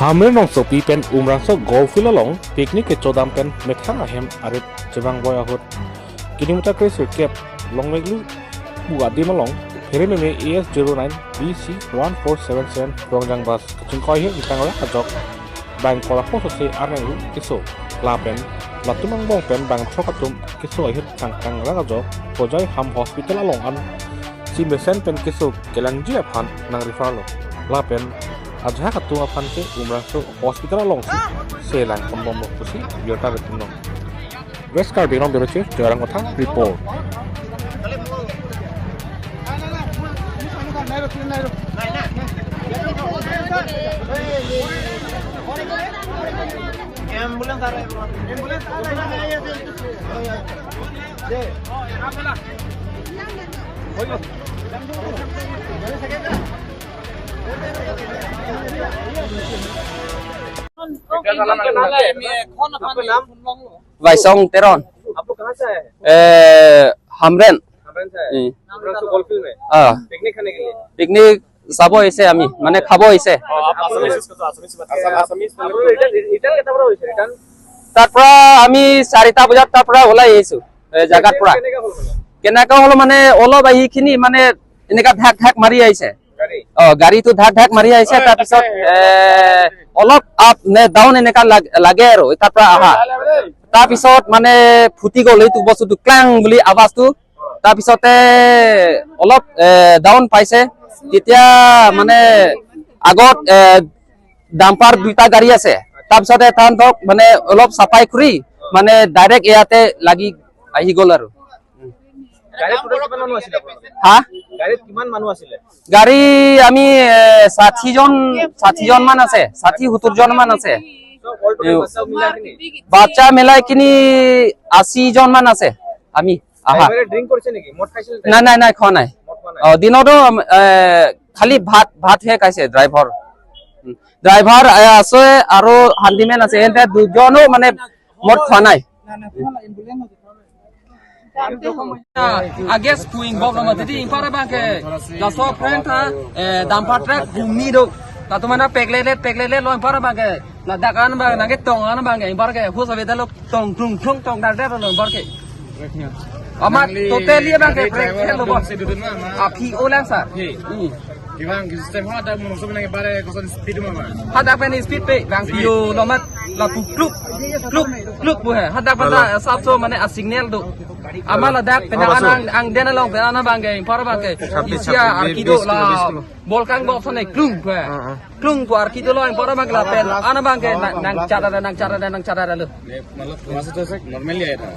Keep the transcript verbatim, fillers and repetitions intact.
Hamren rongsopi pen Umrangso golf field along picnic kechodam pen methang ahem arit chevangboi ahut kilometer kresirkep Longmeglu pu adim along pherememe A S zero nine B C one four seven seven Rongjang bus kachingkoi ahir ingtang ra ajok bang kola poso se arnang ru keso lapen latum angbong pen bang throk atum keso ahir tangtang ra ajok Hojai Ham Hospital along an si mesen pen keso kelangji aphan nang refer lo. Lapen ajahak atum aphan ke Umrangso hospital along si selang pon bomlo pusi birta ritno. West Karbi Anglong Bureau Chief Joyrang Kathar report. आपका नाम? भाईसोंग तेरोन। आप लोग कहाँ से आए हैं? ए, हमरेन। हमरेन से आए हैं? हम्म। हमरेन से गोल्फ फील्ड में? हाँ। पिकनिक खाने के लिए? পিকনিক চাব আহিছে আমি, মানে খাব আহিছে। অ, আপ-, আছামিজ, আছামিজ মাতিছে। আছাম-, আছামিজ মানে आप लोग रिटर्न, रिटर्न कितना बड़ा हुआ है? रिटर्न? তাৰ পৰা আমি চাৰিটা বজাত তাৰ পৰা ওলাই আহিছো, এ, জাগাৰ পৰা। কেনেকা হ'ল মানে? কেনেকা হ'ল মানে, অলপ আহি খিনি মানে এনেকা ঢাক ঢাক মাৰি আহিছে। গাড়ী? অ, গাড়ীটো ঢাক ঢাক মাৰি আহিছে, অ, তাৰপিছত, তাকে। এ, অলপ আপ নে ডাউন এনেকা লাগ-, লাগে আৰু তাৰ পৰা আহা। তাৰপিছত মানে ফুটি গ'ল এইটো বস্তুটো, ক্লাং বুলি আৱাজটো। তাৰপিছতে অলপ, এ, ডাউন পাইছে। তেতিয়া মানে আগত, এ, ডাম্পাৰ দুইটা গাড়ী আছে, তাৰপিছতে তাহাঁতক মানে অলপ চাফাই কৰি মানে ডাইৰেক্ট ইয়াতে লাগি আহি গ'ল আৰু। গাড়ীত টোটেল কিমান মানুহ আছিলে আপোনালোকে? হা? গাড়ীত কিমান মানুহ আছিলে? গাড়ী আমি, এ, ষাঠি জন, ষাঠি জন মান আছে, ষাঠি সত্তৰ জন মান আছে। চব অল টোটেল ইউ। বাচ্চা মিলাই কিনি? বাচ্চা মিলাই কিনি আশী জন মান আছে আমি। আহা। ড্ৰাইভাৰে ড্ৰিংক কৰিছে নেকি? মদ খাইছিল তাই? নাই, নাই, নাই, খোৱা নাই। মদ খোৱা নাই? অ, দিনতো, এ, খালি ভাত, ভাতহে খাইছে ড্ৰাইভাৰ। উম, ড্ৰাইভাৰ, এ, আছে আৰু হাণ্ডিমেন আছে। এন্তে দুজনো মানে মদ খোৱা নাই। Ages puing bok nama tadi impar abang ke. Laso friend tha, eh, dumper truck gumni do. Tatu mana peklelet, peklelet lo impar abang ke. Ladak an abang, nangke tong an abang ke, impar ke, hus ave ta lo tong, tung, tung, tong, dar, dar lo impar ke. Amat totally abang ke, brake fail lo, bos. Aphi olang, sir. Hmm. Gimana, system hadak mungkin sebenarnya bare koson speed mama. Hadak pen speed pe, bang pio lo mat, lapu kluk, kluk, kluk bu hai. Hadak pen ta sap so mane a signal do. Ama ladak pen ang, ang den along pen ana bang ke, impar abang ke. Isi arki do la. Bolkang bok sone klung bu hai. Klung bu arki do lo, impar abang ke la pen ana bang ke nang, nang chara, nang chara, nang chara lo. मतलब वैसे तो ऐसे नॉर्मल ही आया था।